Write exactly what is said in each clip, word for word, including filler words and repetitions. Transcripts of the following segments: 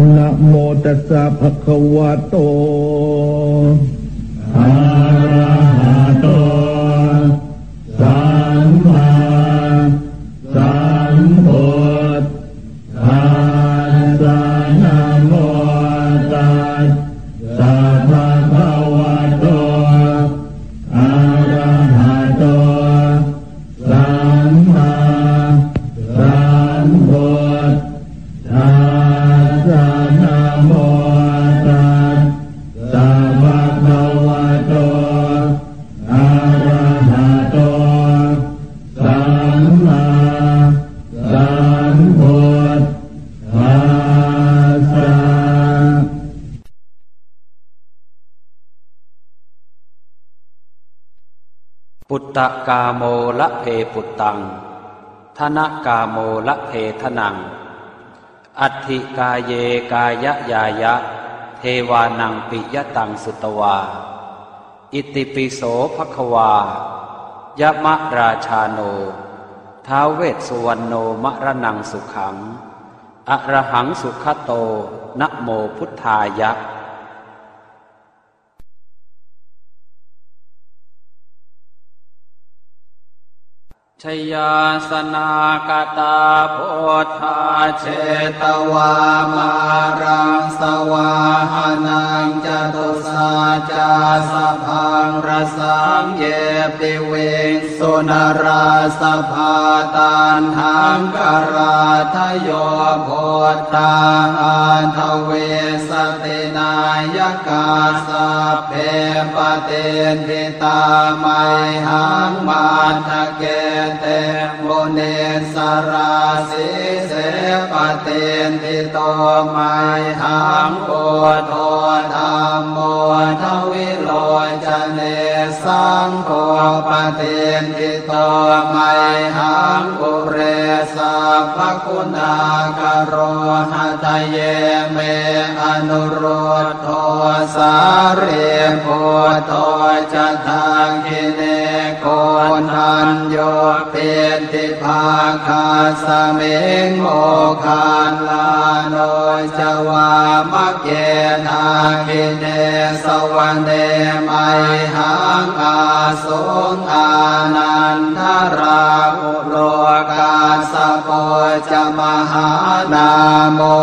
Namo tassa bhagavato arahato sammāsambuddhassa. Namo tassa bhagavato arahato sammāsambuddhassa. Namo tassa bhagavato arahato sammāsambuddhassa. Puttakāmo labhe puttaṃ, dhanakāmo labhe dhanaṃ, atthi kāye kāyañāya, devānaṃ piyataṃ sutvā. Itipi so bhagavā, yamarājāno, ท้าว Vessuvaṇṇo, maraṇaṃ sukhaṃ, arahaṃ sugato, namo buddhāya. Jayāsanāgatā buddhā jetvā māraṃ savāhanaṃ, catusaccāsabhaṃ rasaṃ ye piviṃsu narāsabhā. Taṇhaṅkarādayo buddhā aṭṭhavīsati nāyakā, sabbe patiṭṭhi tā mayhaṃ matthake te munissarā. Sīse patiṭṭhito mayhaṃ buddho dhammo dvilocane, saṅgho patiṭṭhito mayhaṃ ure sabbaguṇākaro. Hadaye me anurud dho sārīputto ca dakkhiṇe, koṇḍañño piṭṭhibhāgasmiṃ moggallāno ca vāmake. Dakkhiṇe savane mayhaṃ āsuṃ ānandarāhulo, kassapo ca mahānāmo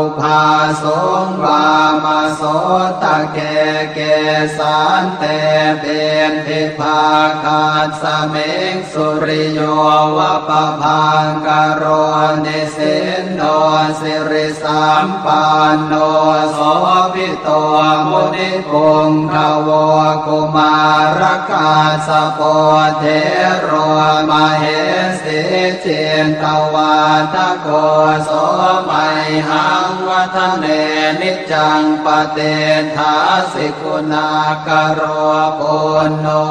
ubhāsuṃ vāmasotake. Kesante piṭṭhibhāgasmiṃ suriyo va pabhaṅkaro, nisinno sirisampanno sobhi to munipuṅgavo. Kumārakassapo thero mahesī cittavādako, so mayhaṃ vadane niccaṃ patiṭṭhāsi guṇākaro. Puṇṇo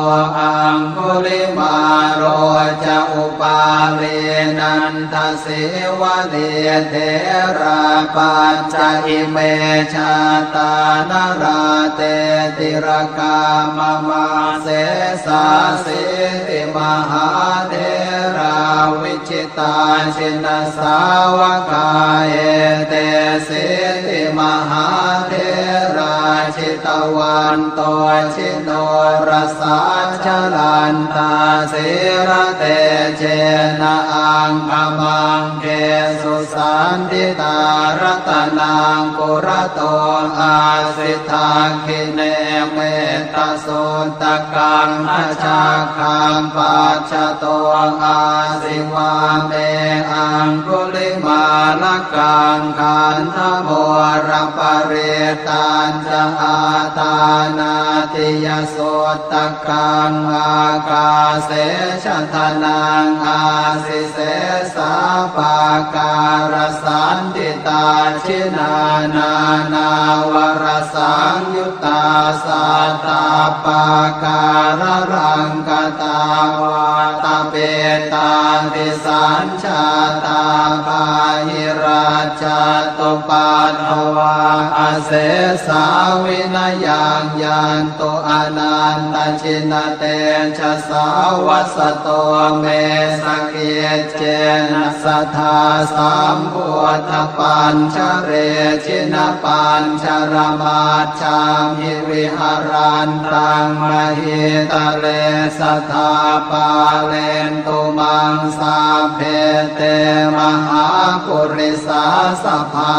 aṅgulimālo ca upālī nanda sīvalī, therā pañca ime jātā nalāṭe tilakā mama. Sesāsīti mahātherā vijitā jinasāvakā, etesīti mahātherā jitavanto ji norasā, jalantā sīlatejena aṅgamaṅgesu saṇṭhitā. Ratanaṃ purato āsi dakkhiṇe mettasuttakaṃ, dhajaggaṃ pacchato āsi vāme aṅgulimālakaṃ. Khandhamoraparittañ ca āṭānāṭiyasuttakaṃ, ākāse chadanaṃ āsi sesā pākārasaṇṭhitā. Jinā nānāvarasaṃyuttā sattappākāralaṅkatā, vātapittādisañ jātā bāhirajjhattupaddavā, asesā vinayaṃ yantu anantajinatejasā. Vasato me sakhī Icchena sadā sambuddhapañjare jinapañjaramajjhamhi viharantaṃ mahītale sadā pālentu maṃ sabbe te mahāpurisāsabhā.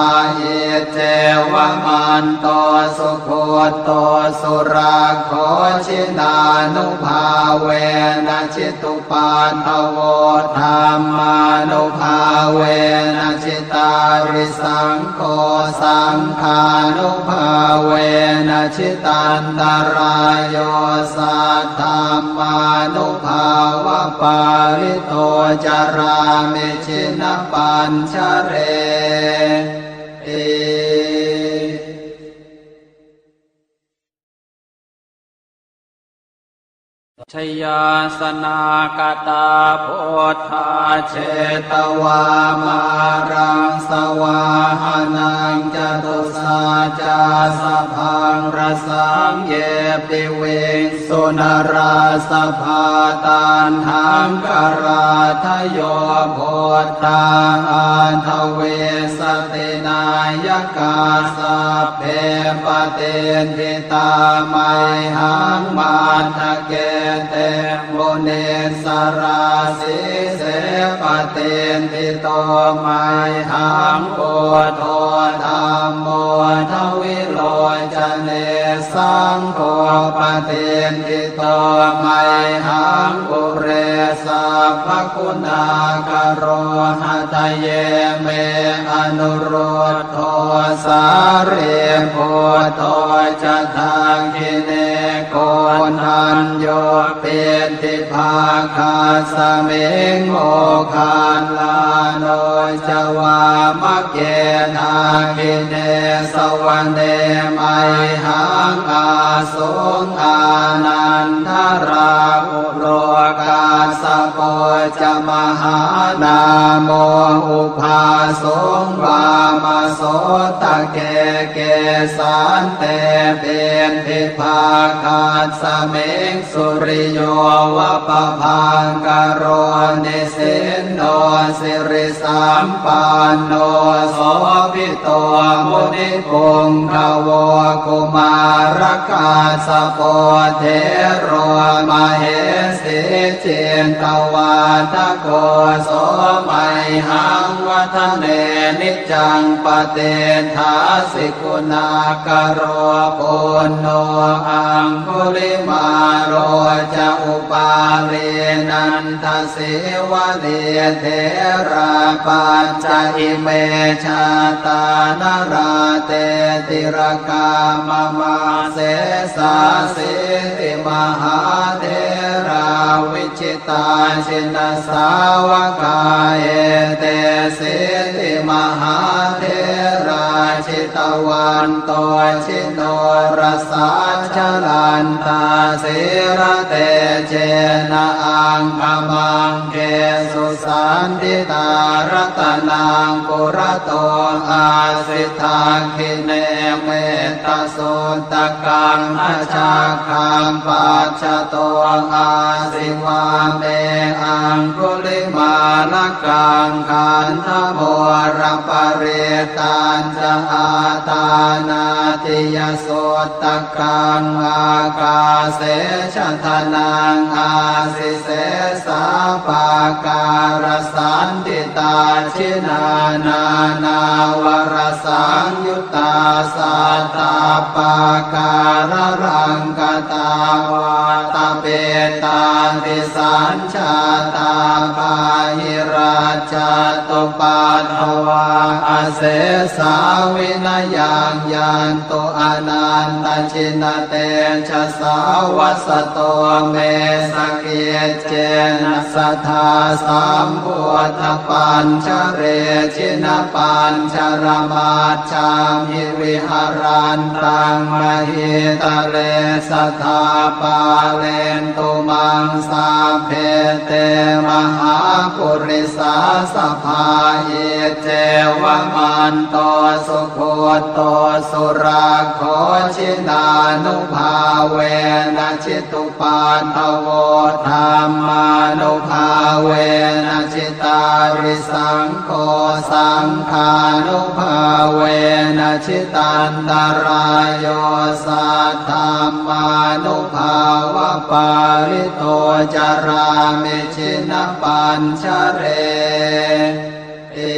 Iccevamanto sugutto surakkho jinānubhāvena jitu paddavo dhammānubhāvena jitārisaṅgho saṅghānubhāvena jitantarāyo saddhammānubhāvapālito carāmi jinapañjareti. Jayāsanākatā buddhā jetvā māraṃ savāhanaṃ catusaccāsabhaṃ rasaṃ ye piviṃsu narāsabhā. Taṇhaṅkarādayo buddhā aṭṭhavīsati nāyakā sabbe patiṭṭhi tā mayhaṃ matthake te munissarā. Sīse patiṭṭhito mayhaṃ buddho dhammo dvilocane saṅgho patiṭṭhito mayhaṃ ure sabbaguṇākaro. Hadaye me anurud dho sārīputto ca dakkhiṇe koṇḍañño piṭṭhibhāgasmiṃ moggallāno ca vāmake. Dakkhiṇe savane mayhaṃ āsuṃ ānandarāhu lo kassapo ca mahānāmo ubhāsuṃ vāmasotake. Kesante piṭṭhibhāgasmiṃ suriyo va pabhaṅkaro nisinno siri sampanno sobhito munipuṅgavo. Kumārakassapo thero mahesī cittavādako so mayhaṃ vadane niccaṃ patiṭṭhāsi guṇākaro. Puṇṇo aṅgulimālo ca upālī nanda sīvalī therā pañca ime jātā nalāṭe tilakā mama. Sesāsīti mahātherā vijitā jinasāvakā etesīti mahātherā jitavanto ji norasā jalantā sīlatejena aṅgamaṅgesu saṇṭhitā. Ratanaṃ purato āsi dakkhiṇe mettasuttakaṃ dhajaggaṃ pacchato āsi vāme aṅgulimālakaṃ. Khandhamoraparittañca āṭānāṭiyasuttakaṃ ākāse chadanaṃ āsi sesā pākārasaṇṭhitā. Jinā nānāvarasaṃyuttā sattappākāralaṅkatā vātapittādisañ jātā bāhirajjhattupaddavā asesā vinayaṃ yantu anantajinatejasā. Vasato me sakiccena sadā sambuddhapañjare jinapañjaramaj jhamhi viharantaṃ mahītale sadā pālentu maṃ sabbe te mahāpurisāsabhā. Iccevamanto sugutto surakkho jinānubhāvena jitu paddavo dhammānubhāvena jit Cārisaṅgho saṅghānubhāvena jitantarāyo saddhammānubhāvapālito carāmi jinapañjareti.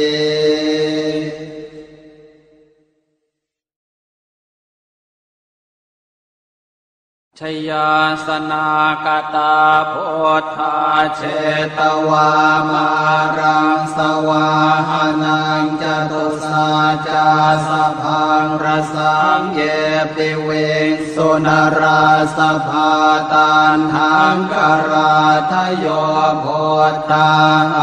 Jayāsanākatā buddhā jetvā māraṃ savāhanaṃ catusaccāsabhaṃ rasaṃ ye piviṃsu narāsabhā. Taṇhaṅkarādayo buddhā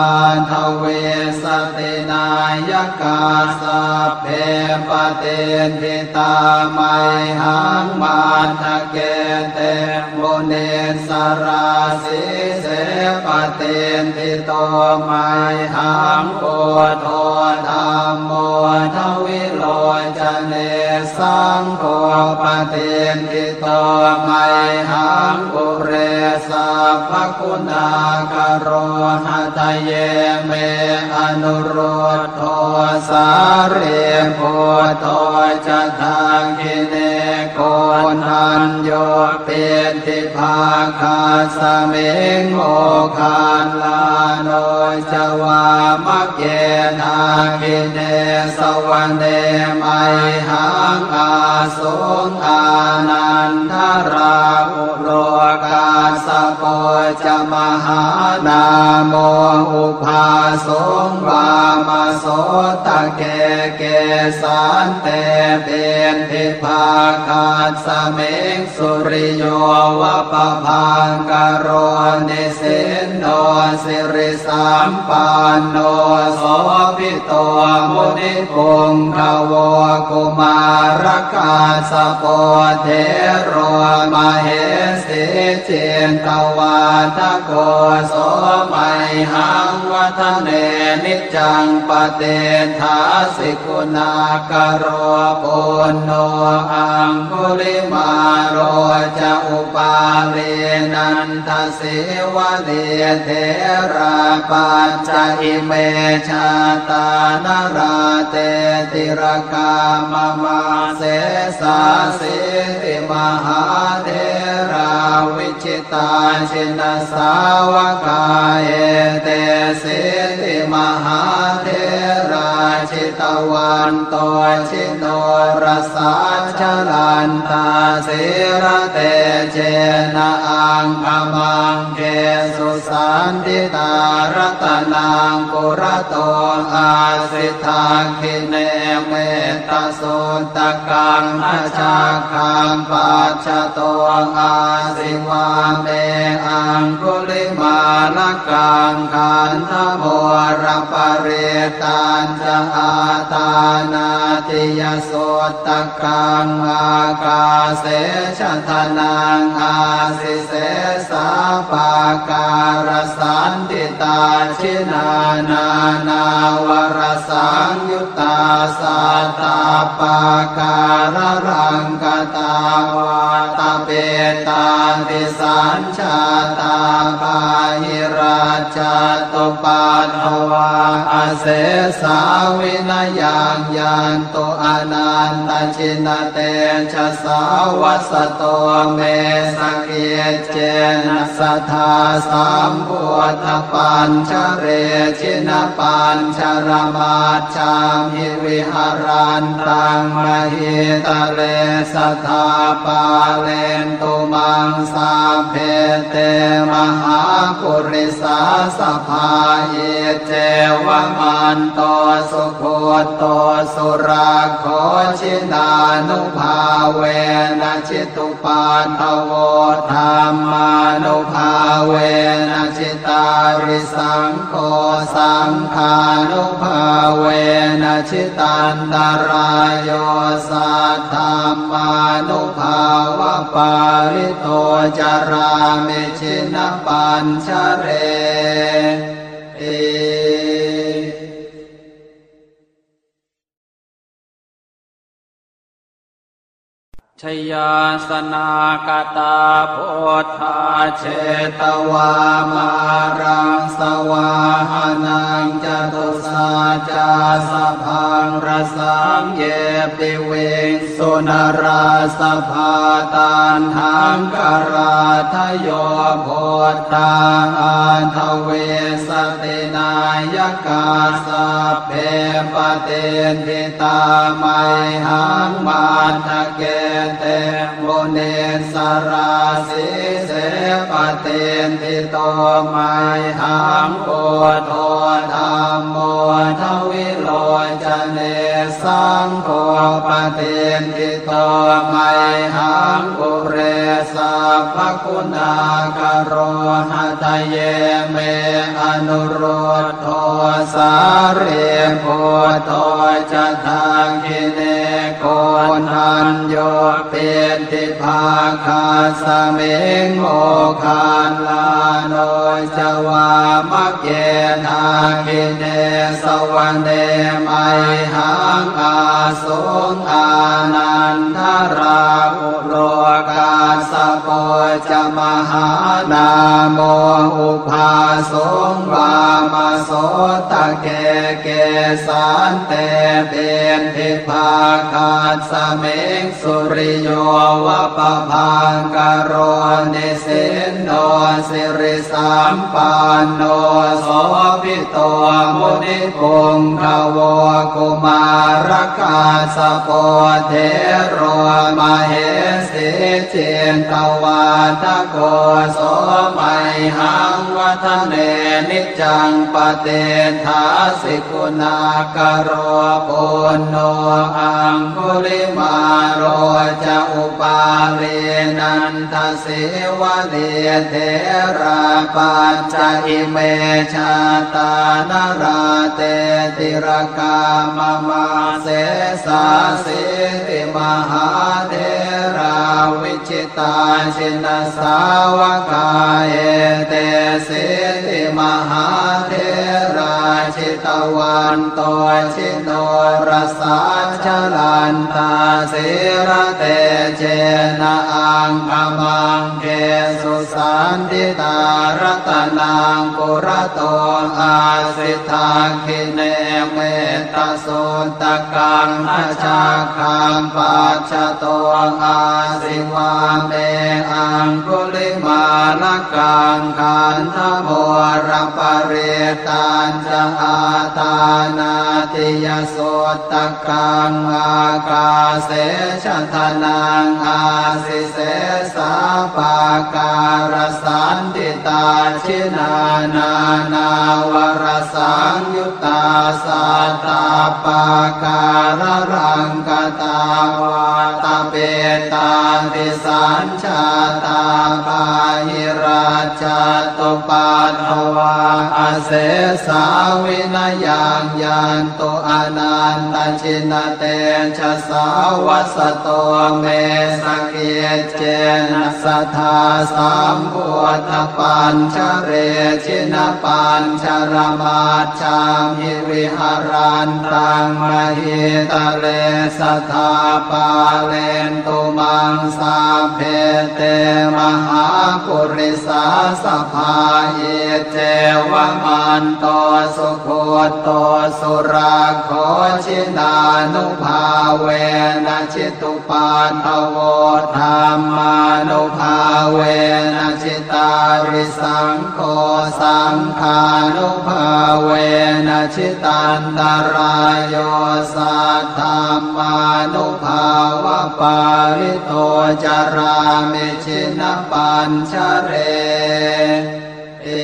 aṭṭhavīsati nāyakā sabbe patiṭṭhi tā mayhaṃ matthake te munissarā. Sīse patiṭṭhito mayhaṃ buddho dhammo dvilocane saṅgho patiṭṭhito mayhaṃ ure sabbaguṇākaro. Hadaye me anurud dho sārīputto ca dakkhiṇe koṇḍañño piṭṭhibhāgasmiṃ moggallāno ca vāmake. Dakkhiṇe savane mayhaṃ āsuṃ ānandarāhulo kassapo ca mahānāmo ubhāsuṃ vāmasotake. Kesante piṭṭhibhāgasmiṃ suriyo va pabhaṅkaro nisinno sirisampanno sobhi to munipuṅgavo. Kumārakassapo thero mahesī cittavādako so mayhaṃ vadane niccaṃ patiṭṭhāsi guṇākaro. Puṇṇo aṅgulimālo ca upālī nanda sīvalī therā pañca ime jātā nalāṭe tilakā mama. Sesāsīti mahātherā vijitā jinasāvakā etesīti mahātherā jitavanto ji norasā jalantā sīlatejena aṅgamaṅgesu saṇṭhitā. Ratanaṃ purato āsi dakkhiṇe mettasuttakaṃ dhajaggaṃ pacchato āsi vāme aṅgulimālakaṃ. Khandhamoraparittañ ca āṭānāṭiyasuttakaṃ ākāse chadanaṃ āsi sesā pākārasaṇṭhitā. Jinā nānāvarasaṃyuttā sattappākāralaṅkatā vātapittādisañ jātā bāhirajjhattupaddavā asesā vinayaṃ yantu anantajinatejasā. Vasato me sakiccena sadā sambuddhapañjare jinapañjaramaj jhamhi viharantaṃ mahītale sadā pālentu maṃ sabbe te mahāpurisāsabhā. Iccevamanto sugutto surakkho jinānubhāvena jitu paddavo dhammānubhāvena jitārisaṅgho saṅghānubhāvena jitantarāyo saddhammānubhāvapālito carāmi jinapañjareti. Jayāsanāgatā buddhā jetvā māraṃ savāhanaṃ, catusaccāsabhaṃ rasaṃ ye piviṃsu narāsabhā. Taṇhaṅkarādayo buddhā aṭṭhavīsati nāyakā, sabbe patiṭṭhi tā mayhaṃ matthake te munissarā. Sīse patiṭṭhito mayhaṃ buddho dhammo dvilocane, saṅgho patiṭṭhito mayhaṃ ure sabbaguṇākaro. Hadaye me anurud dho sārīputto ca dakkhiṇe, koṇḍañño piṭṭhibhāgasmiṃ moggallāno ca vāmake. Dakkhiṇe savane mayhaṃ ā suṃ ānandarāhulo, kassapo ca mahānāmo ubhāsuṃ vāmasotake. Kesante piṭṭhibhāgasmiṃ suriyo va pabhaṅkaro, nisinno siri sampanno sobhito munipuṅgavo. Kumārakassapo thero mahesī cittavādako, so mayhaṃ vadane niccaṃ patiṭṭhāsi guṇākaro. Puṇṇo aṅgulimālo ca upālī nanda sīvalī, therā pañca ime jātā nalāṭe tilakā mama. Sesāsīti mahātherā vijitā jinasāvakā, etesīti mahātherā jitavanto ji norasā, jalantā sīlatejena aṅgamaṅgesu saṇṭhitā. Ratanaṃ purato āsi dakkhiṇe mettasuttakaṃ, dhajaggaṃ pacchato āsi vāme aṅgulimālakaṃ. Khandhamoraparittañ ca āṭānāṭiyasuttakaṃ, ākāse chadanaṃ āsi sesā pākārasaṇṭhitā. Jinā nānāvarasaṃyuttā sattappākāralaṅkatā, vātapittādisañ jātā bāhirajjhattupaddavā, asesā vinayaṃ yantu anantajinatejasā. Vasato me sakiccena sadā sambuddhapañjare, jinapañjaramaj jhamhi viharantaṃ mahītale, sadā pālentu maṃ sabbe te mahāpurisāsabhā. Iccevamanto sugutto surakkho, jinānubhāvena jitu paddavo, dhammānubhāvena jitārisaṅgho, saṅghānubhāvena jitantarāyo, saddhammānubhāvapālito carāmi jinapañjareti.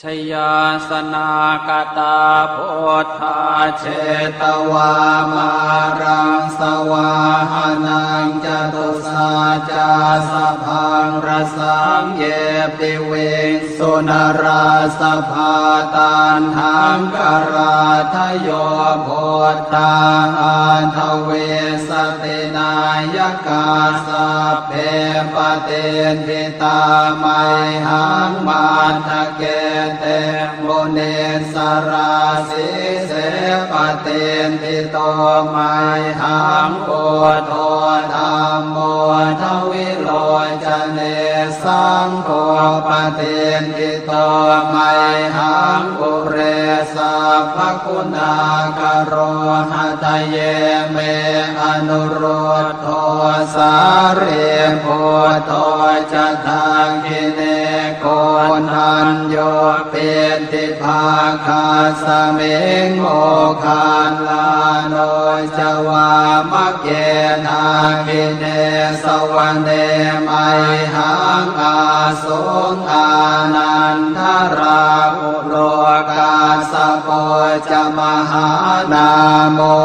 Jayāsanāgatā buddhā jetvā māraṃ savāhanaṃ, catusaccāsabhaṃ rasaṃ ye piviṃsu narāsabhā. Taṇhaṅkarādayo buddhā aṭṭhavīsati nāyakā, sabbe patiṭṭhi tā mayhaṃ matthake te munissarā. Sīse patiṭṭhito mayhaṃ buddho dhammo dvilocane, saṅgho patiṭṭhito mayhaṃ ure sabbaguṇākaro. Hadaye me anurud dho sārīputto ca dakkhiṇe, koṇḍañño piṭṭhibhāgasmiṃ moggallāno ca vāmake. Dakkhiṇe savane mayhaṃ āsuṃ ānandarāhu lo, kassapo ca mahānāmo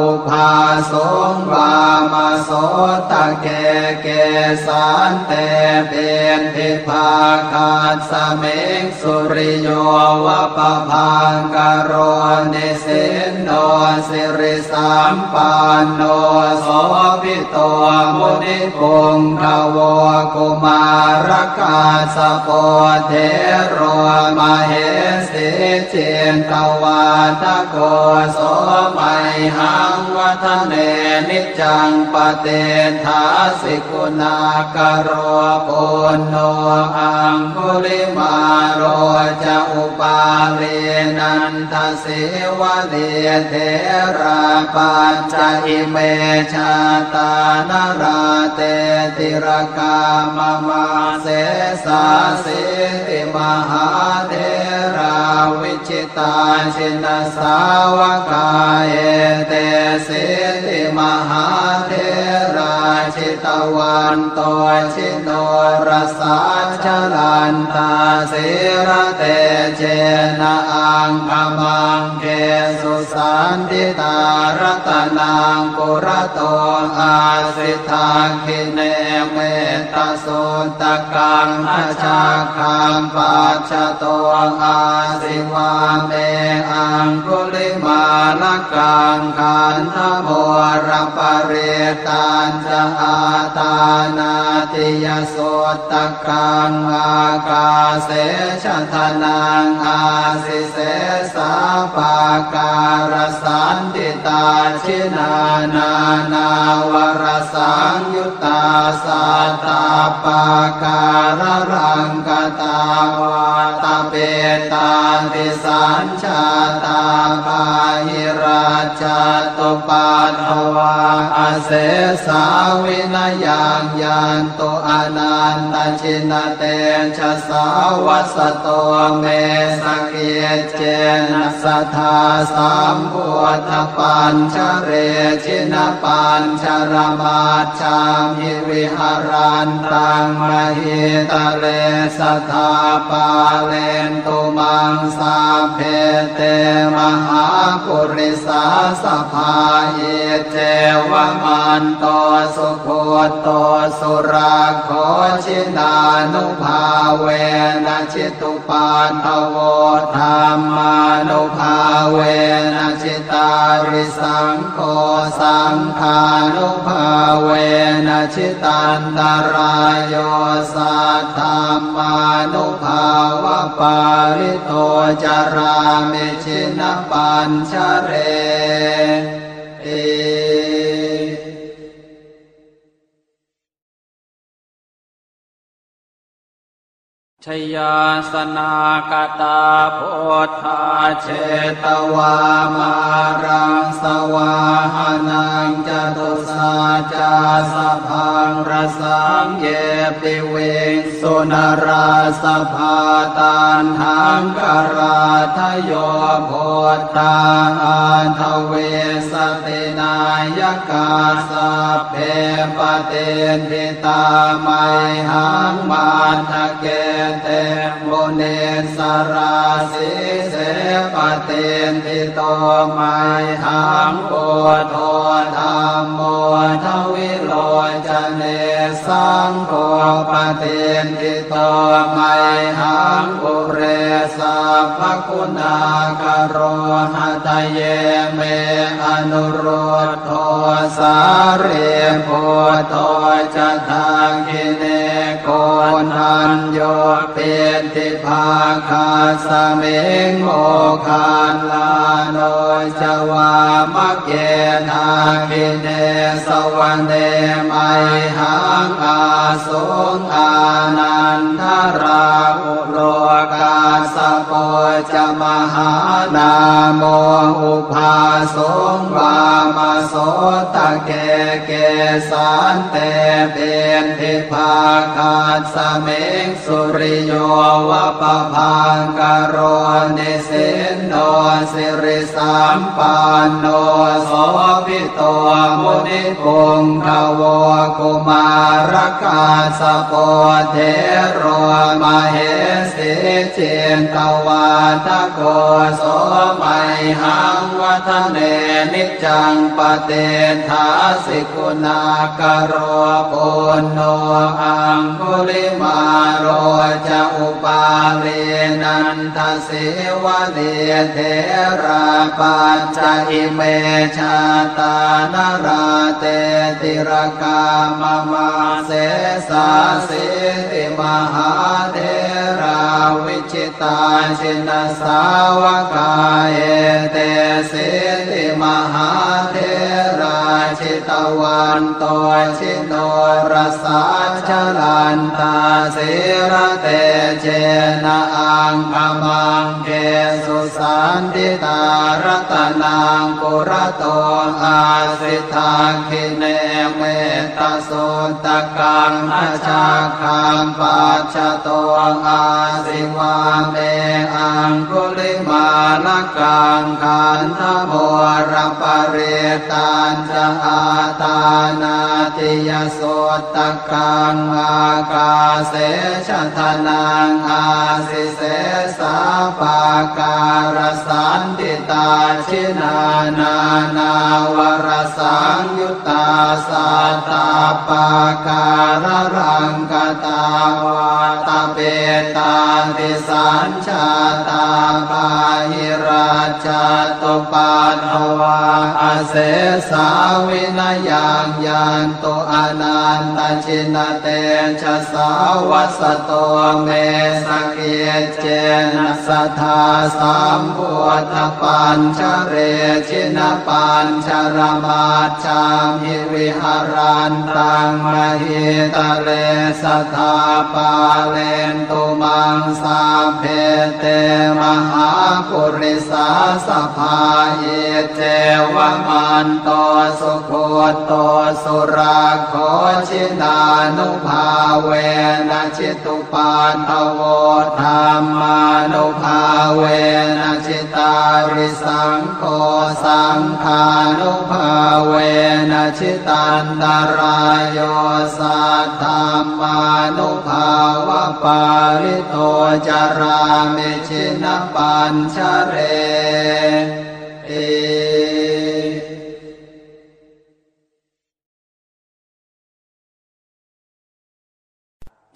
ubhāsuṃ vāmasotake. Kesante piṭṭhibhāgasmiṃ suriyo va pabhaṅkaro, nisinno siri sampanno sobhito munipuṅgavo. Kumārakassapo thero mahesī cittavādako, so mayhaṃ vadane niccaṃ patiṭṭhāsi guṇākaro. Puṇṇo aṅgulimālo ca upālī nanda sīvalī, therā pañca ime jātā nalāṭe tilakā mama. Sesāsīti mahātherā vijitā jinasāvakā, etesīti mahātherā jitavanto ji norasā, jalantā sīlatejena aṅgamaṅgesu saṇṭhitā. Ratanaṃ purato āsi dakkhiṇe mettasuttakaṃ, dhajaggaṃ pacchato āsi vāme aṅgulimālakaṃ. Khandhamoraparittañ ca āṭānāṭiyasuttakaṃ, ākāse chadanaṃ āsi sesā pākārasaṇṭhitā. Jinā nānāvarasaṃyuttā sattappākāralaṅkatā, vātapittādisañ jātā bāhirajjhattupaddavā, asesā vinayaṃ yantu anantajinatejasā. Vasato me sakiccena sadā sambuddhapañjare, jinapañjaramaj jhamhi viharantaṃ mahītale, sadā pālentu maṃ sabbe te mahāpurisāsabhā. Iccevamanto sugutto surakkho, jinānubhāvena jitu paddavo, dhammānubhāvena jitārisaṅgho, saṅghānubhāvena jitantarāyo, saddhammānubhāvapālito carāmi jinapañjareti. Jayāsanākatā buddhā jetvā māraṃ savāhanaṃ, catusaccāsabhaṃ rasaṃ ye piviṃsu narāsabhā. Taṇhaṅkarādayo buddhā aṭṭhavīsati nāyakā, sabbe patiṭṭhi tā mayhaṃ matthake te munissarā. Sīse patiṭṭhito mayhaṃ buddho dhammo dvilocane, saṅgho patiṭṭhito mayhaṃ ure sabbaguṇākaro. Hadaye me anurud dho sārīputto ca dakkhiṇe, Koṇḍañño piṭṭhibhāgasmiṃ moggallāno ca vāmake. Dakkhiṇe savane mayhaṃ ā suṃ ānandarāhulo kassapo ca mahānāmo ubhāsuṃ vāmasotake. Kesante piṭṭhibhāgasmiṃ suriyo va pabhaṅkaro nisinno sirisampanno sobhi to munipuṅgavo. Kumārakassapo thero mahesī cittavādako so mayhaṃ vadane niccaṃ patiṭṭhāsi guṇākaro. Puṇṇo aṅgulimālo ca upālī nanda sīvalī therā pañca ime jātā nalāṭe tilakā mama. Sesāsīti mahātherā vijitā jinasāvakā etesīti mahātherā jitavanto ji norasā jalantā sīlatejena aṅgamaṅgesu saṇṭhitā. Ratanaṃ purato āsi dakkhiṇe mettasuttakaṃ dhajaggaṃ pacchato āsi vāme aṅgulimālakaṃ. Khandhamoraparittañ ca āṭānāṭiyasuttakaṃ ākāse chadanaṃ āsi sesā pākārasaṇṭhitā. Jinā nānāvarasaṃyuttā sattappākāralaṅkatā vātapittādisañ jātā bāhirajjhattupaddavā asesā vinayaṃ yantu anantajinatejasā. Vasato me sakiccena sadā sambuddhapañjare jinapañjaramaj jhamhi viharantaṃ mahītale sadā pālentu maṃ sabbe te mahāpurisāsabhā. Iccevamanto sugutto surakkho jinānubhāvena jitu paddavo dhammānubhāvena jitārisaṅgho saṅghānubhāvena jitantarāyo saddhammānubhāvapālito carāmi jinapañjareti.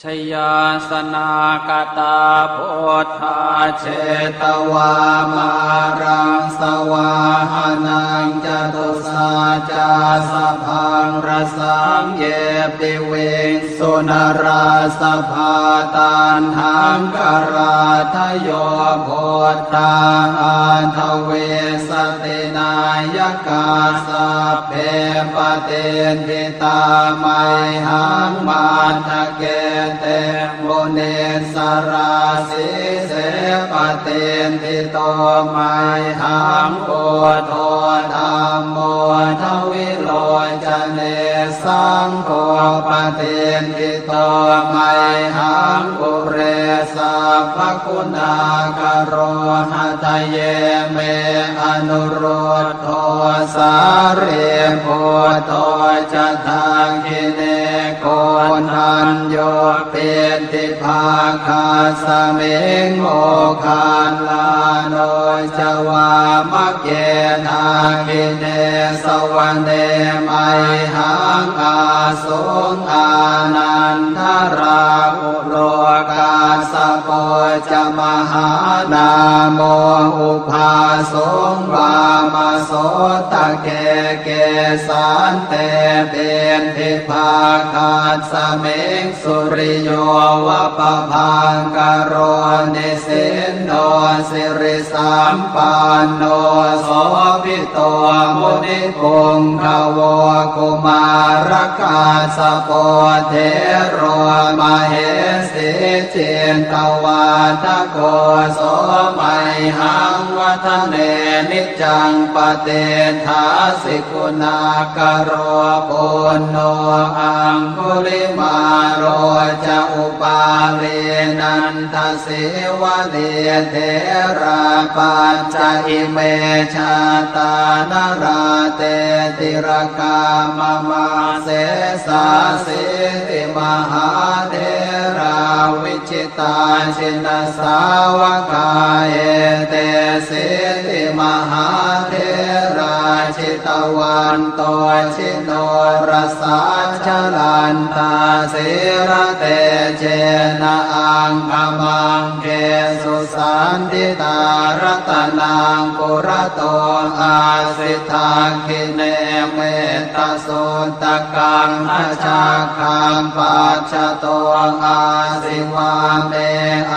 Jayāsanāgatā buddhā jetvā māraṃ savāhanaṃ catusaccāsabhaṃ rasaṃ ye piviṃsu narāsabhā. Taṇhaṅkarādayo buddhā aṭṭhavīsati nāyakā sabbe patiṭṭhi tā mayhaṃ matthake te munissarā. Sīse patiṭṭhito mayhaṃ buddho dhammo dvilocane saṅgho patiṭṭhito mayhaṃ ure sabbaguṇākaro. Hadaye me anurud dho sārīputto ca dakkhiṇe koṇḍañño piṭṭhibhāgasmiṃ moggallāno ca vāmake. Dakkhiṇe savane mayhaṃ ā suṃ ānandarāhulo kassapo ca mahā nāmo ubhāsuṃ vāmasotake. Kesante piṭṭhibhāgasmiṃ suriyo va pabhaṅkaro, nisinno sirisampanno sobhito munipuṅgavo. Kumārakassapo thero mahesī cittavādako, so mayhaṃ vadane niccaṃ patiṭṭhāsi guṇākaro. Puṇṇo aṅgulimālo ca upālī nandasīvalī, therā pañca ime jātā nalāṭe tilakā mama. Sesāsīti mahātherā viji tā jinasāvakā, etesīti mahātherā jitavanto jinorasā, jalantā sīlatejena aṅgamaṅgesu saṇṭhitā. Ratanaṃ purato āsi dakkhiṇe metta suttakaṃ, dhajaggaṃ pacchato āsi vāme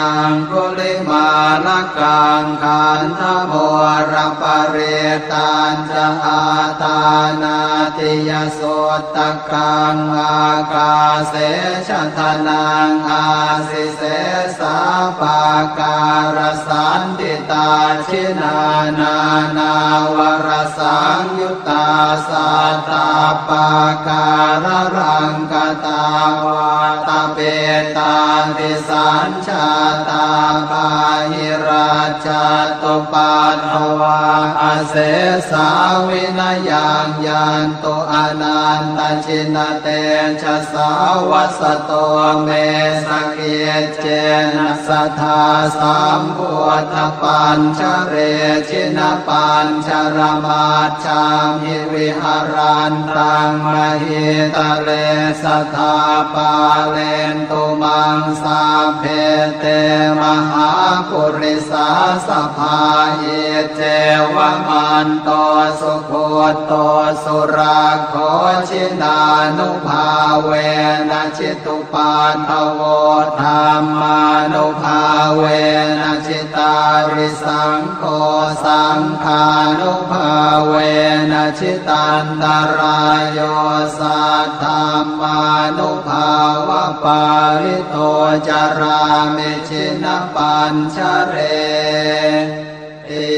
aṅgulimālakaṃ. Khandhamoraparittañca āṭānāṭiyasuttakaṃ, ākāse chadanaṃ āsi sesā pākārasaṇṭhitā. Jinā nānāvarasaṃyut tā sattappākāralaṅkatā, vātapittādisañjātā bāhirajjhattupaddavā, asesā vinayaṃ yantu anantajinatejasā. Vasato me sakic cena sadā sambuddhapañjare, jinapañjaramajjhamhi viharantaṃ mahītale, sadā pālentu maṃ sabbe te mahāpurisāsabhā. Iccevamanto sugutto surakkho, jinānubhāvena jitu paddavo, dhammānubhāvena jitārisaṅgho, saṅghānubhāvena jitantarāyo, saddhammānubhāvapālito carāmi jinapañjareti.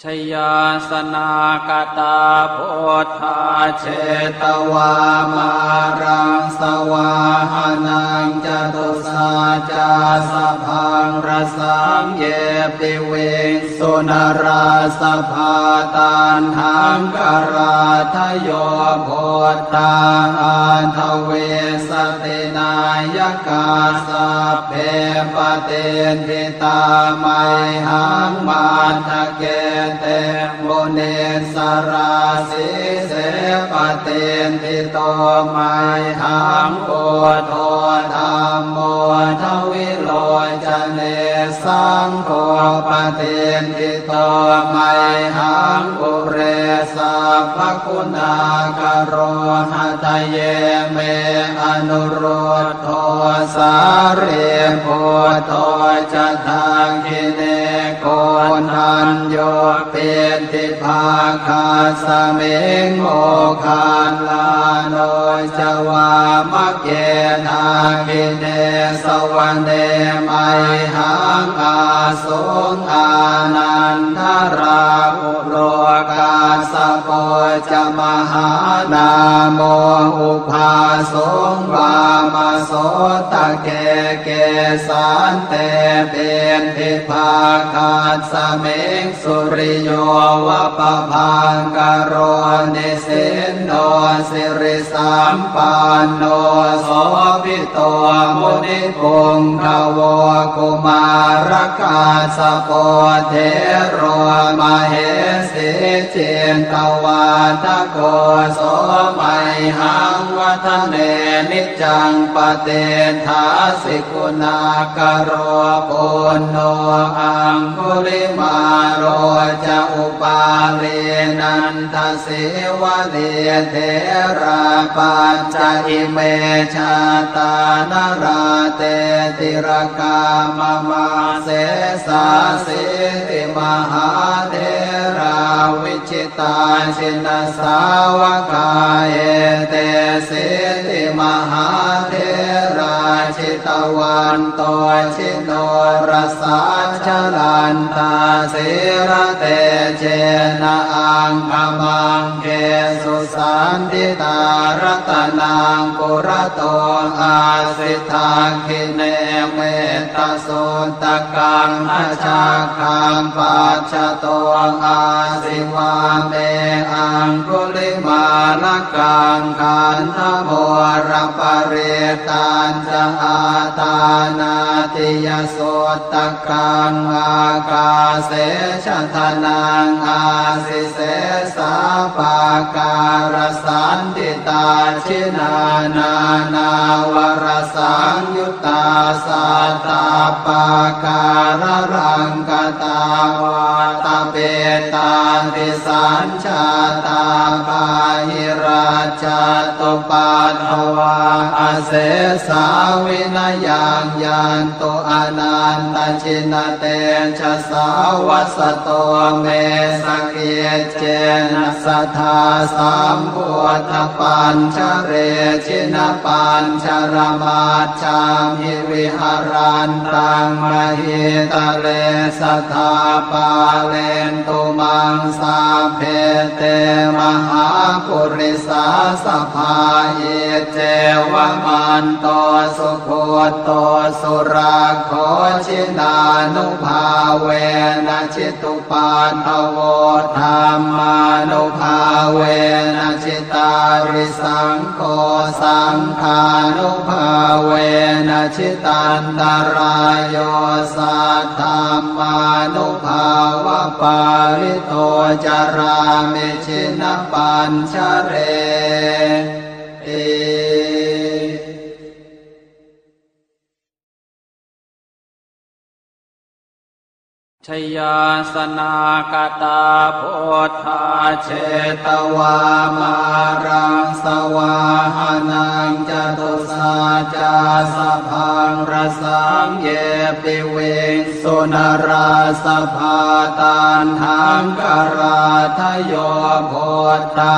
Jayāsanāgatā buddhā jetvā māraṃ savāhanaṃ, catusaccāsabhaṃ rasaṃ ye piviṃsu narāsabhā. Taṇhaṅkarādayo buddhā aṭṭhavīsati nāyakā, sabbe patiṭṭhi tā mayhaṃ matthake te munissarā. Sīse patiṭṭhito mayhaṃ buddho dhammo dvilocane, saṅgho patiṭṭhito mayhaṃ ure sabbaguṇākaro. Hadaye me anurud dho sārīputto ca dakkhiṇe, koṇḍañño piṭṭhibhāgasmiṃ moggallāno ca vāmake. Dakkhiṇe savane mayhaṃ ā suṃ ānandarāhulo, kassapo ca mahānāmo ubhāsuṃ vāmasotake. Kesante piṭṭhibhāgasmiṃ suriyo va pabhaṅkaro, nisinno sirisampanno sobhi to munipuṅgavo. Kumārakassapo thero mahesī cin Cittavādako so mayhaṃ vadane niccaṃ patiṭṭhāsi guṇākaro. Puṇṇo aṅgulimālo ca upālī nandasīvalī, therā pañca ime jātā nalāṭe tilakā mama. Sesāsīti mahātherā vijitā jinasāvakā, etesīti mahātherā jitavanto jinorasā, jalantā sīlatejena aṅgamaṅgesu saṇṭhitā. Ratanaṃ purato āsi dakkhiṇe mettasuttakaṃ, dhajaggaṃ pacchato āsi vāme aṅgulimālakaṃ. Khandhamoraparittañca āṭānāṭiyasuttakaṃ, ākāse chadanaṃ āsi sesā pākārasaṇṭhitā. Jinā nānāvarasaṃyuttā sattappākāralaṅkatā, vātapittādisañjātā bāhirajjhattupaddavā, asesā vinayaṃ yantu anantajinatejasā. Vasato me sakic cena sadā sambuddhapañjare, jinapañjaramajjhamhi viharantaṃ mahītale, sadā pālentu maṃ sabbe te mahāpurisāsabhā. Iccevamanto sugutto surakkho, jinānubhāvena jitu paddavo, dhammānubhāvena jitārisaṅgho, saṅghānubhāvena jitantarāyo, saddhammānubhāvapālito carāmi jinapañjareti. Jayāsanākatā buddhā jetvā māraṃ savāhanaṃ, catusaccāsabhaṃ rasaṃ ye piviṃsu narāsabhā. Taṇhaṅkarādayo buddhā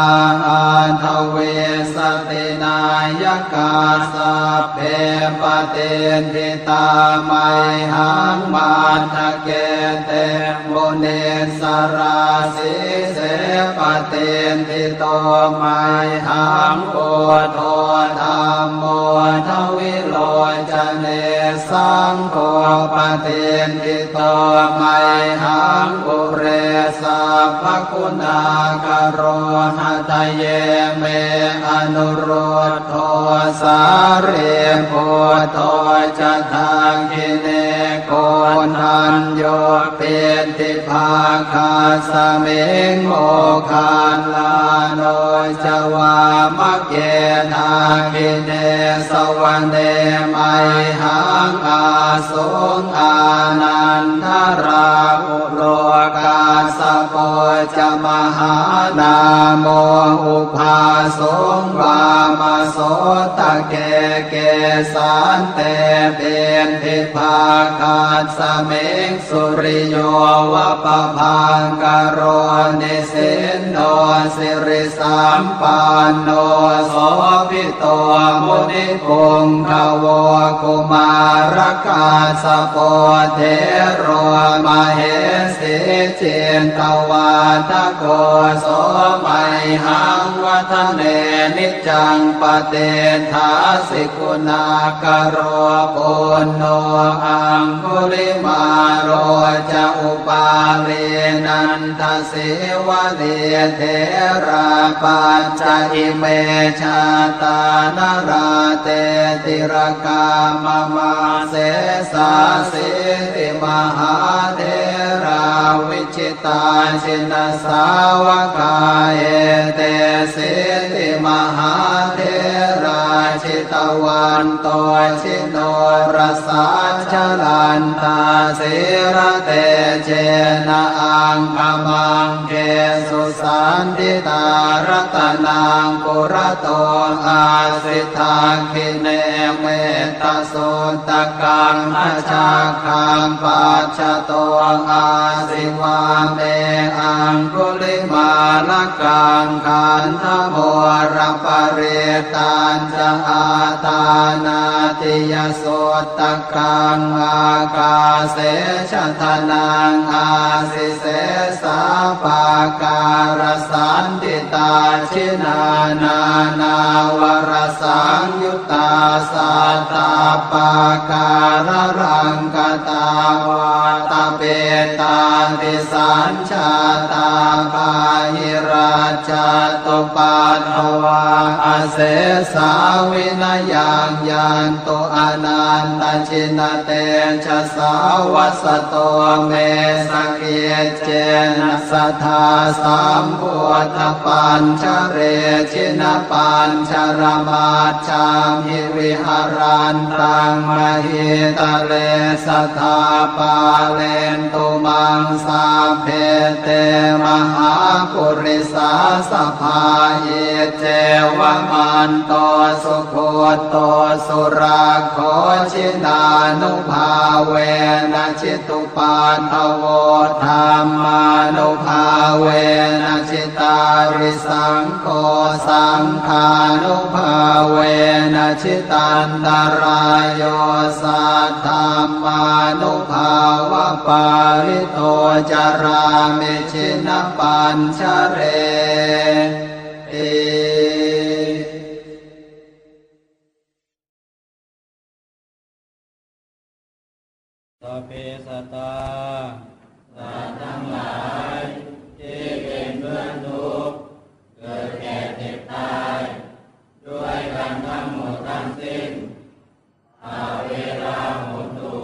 aṭṭhavīsati nāyakā, sabbe patiṭṭhi tā mayhaṃ matthake te munissarā. Sīse patiṭṭhito mayhaṃ buddho dhammo dvilocane, saṅgho patiṭṭhito mayhaṃ ure sabbaguṇākaro. Hadaye me anurud dho sārīputto ca dakkhiṇe, koṇḍañño piṭṭhibhāgasmiṃ moggallāno ca vāmake. Dakkhiṇe savane mayhaṃ ā suṃ ānandarāhulo, kassapo ca mahānāmo ubhāsuṃ vāmasotake. Kesante piṭṭhibhāgasmiṃ suriyo va pabhaṅkaro, nisinno siri sampanno sobhito munipuṅgavo. Kumārakassapo thero mahesī cittavādako, so may haṃ vadane niccaṃ patiṭṭhāsi guṇākaro. Puṇṇo aṅgulimālo ca upālī nandasīvalī, therā pañca ime jātā nalāṭe tilakā mama. Sesāsīti mahātherā viji tā jinasāvakā, etesīti mahātherā jitavanto jinorasā, jalantā sīlatejena aṅgamaṅgesu saṇṭhitā. Ratanaṃ purato āsi dakkhiṇe metta suttakaṃ, dhajaggaṃ pacchato āsi vāme aṅgulimālakaṃ. Khandhamoraparittañca āṭānāṭiyasuttakaṃ, ākāse chadanaṃ āsi sesā pākārasaṇṭhitā. Jinā nānāvarasaṃyu ttā sattappākāralaṅkatā, vātapittādisañjātā bāhirajjhattupaddavā, asesā vinayaṃ yantu anantajinatejasā. Vasato me sakic cena sadā sambuddhapañjare, jinapañjaramajjhamhi viharantaṃ mahītale, sadā pālentu maṃ sabbe te mahāpurisāsabhā. Iccevamanto sugutto surakkho, jinānubhāvena jitu paddavo, dhammānubhāvena jitārisaṅgho, saṅghānubhāvena jitantarāyo, saddhammānubhāvapālito carāmi jinapañjareti. Sabbe sattā สัตว์ทั้งหลายที่เป็นเพื่อนทุกข์ เกิดแก่เจ็บตาย ด้วยกันทั้งหมดทั้งสิ้น averā hontu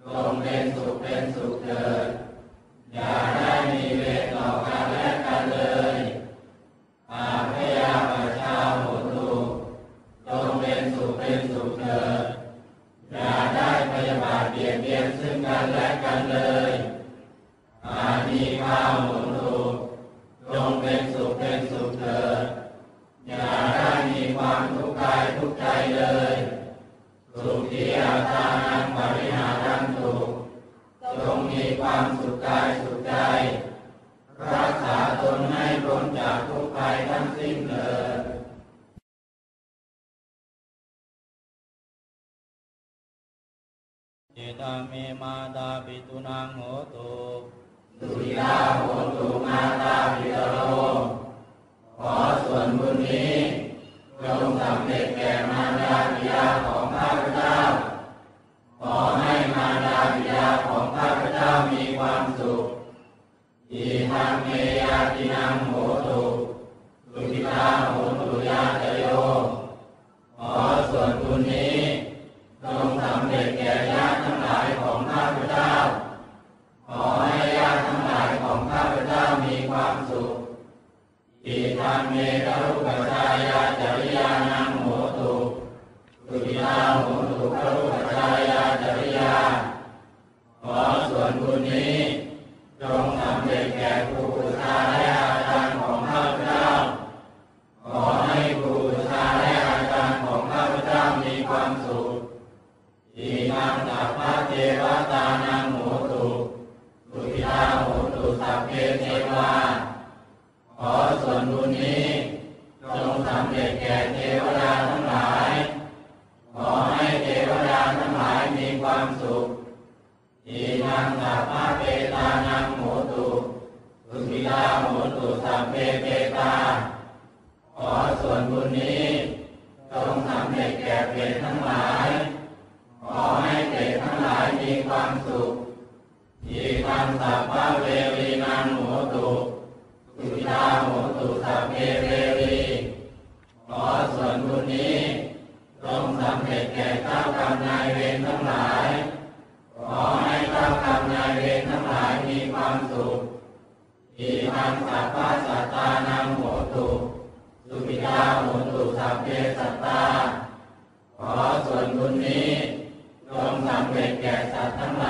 จงเป็นสุขเป็นสุขเถิด อย่าได้มีเวรต่อกันและกันเลย abyāpajjhā hontu จงเป็นสุขเป็นสุขเถิด อย่าได้พยาบาทเบียดเบียนซึ่งกันและกันเลย anīghā hontu จงเป็นสุขเป็นสุขเถิด อย่าได้มีความทุกข์กายทุกข์ใจเลย sukhī attānaṃ pariharantu จงมีความสุขกายสุขใจ รักษาตนให้พ้นจากทุกข์ภัยทั้งสิ้นเถิด Idaṃ me mātāpitūnaṃ hotu, sukhitā hontu mātāpitaro. ขอส่วนบุญนี้จงสำเร็จแก่มารดาบิดาของข้าพเจ้า ขอให้มารดาบิดาของข้าพเจ้ามีความสุข Idaṃ me ñātīnaṃ hotu, sukhitā hontu ñātayo. ขอส่วนบุญนี้จงสำเร็จแก่ญาติทั้งหลายของข้าพเจ้า ขอให้ญาติทั้งหลายของข้าพเจ้ามีความสุข Idaṃ me gurūpajjhāyācariyānaṃ hotu, sukhitā hontu gurūpajjhāyācariyā. ขอส่วนบุญนี้จงสำเร็จแก่ครูอุปัชฌาย์และอาจารย์ของข้าพเจ้า ขอให้ครูอุปัชฌาย์และอาจารย์ของข้าพเจ้ามีความสุข Idaṃ sabbadevatānaṃ hotu, sukhitā hontu sabbe devā. ขอส่วนบุญนี้จงสำเร็จแก่เทวดาทั้งหลาย ขอให้เทวดาทั้งหลายมีความสุข Idaṃ sabbapetānaṃ hotu, sukhitā hontu sabbe petā. ร็จแก่เจ้ากรรมนายเวรทั้งหลาย ขอให้เจ้ากรรมนายเวรทั้งหลายมีความสุข Idaṃ sabbasattānaṃ hotu, sukhitā hontu sabbe sattā. ขอส่วนบุญนี้จงสำเร็จแก่สัตว์ทั้งหล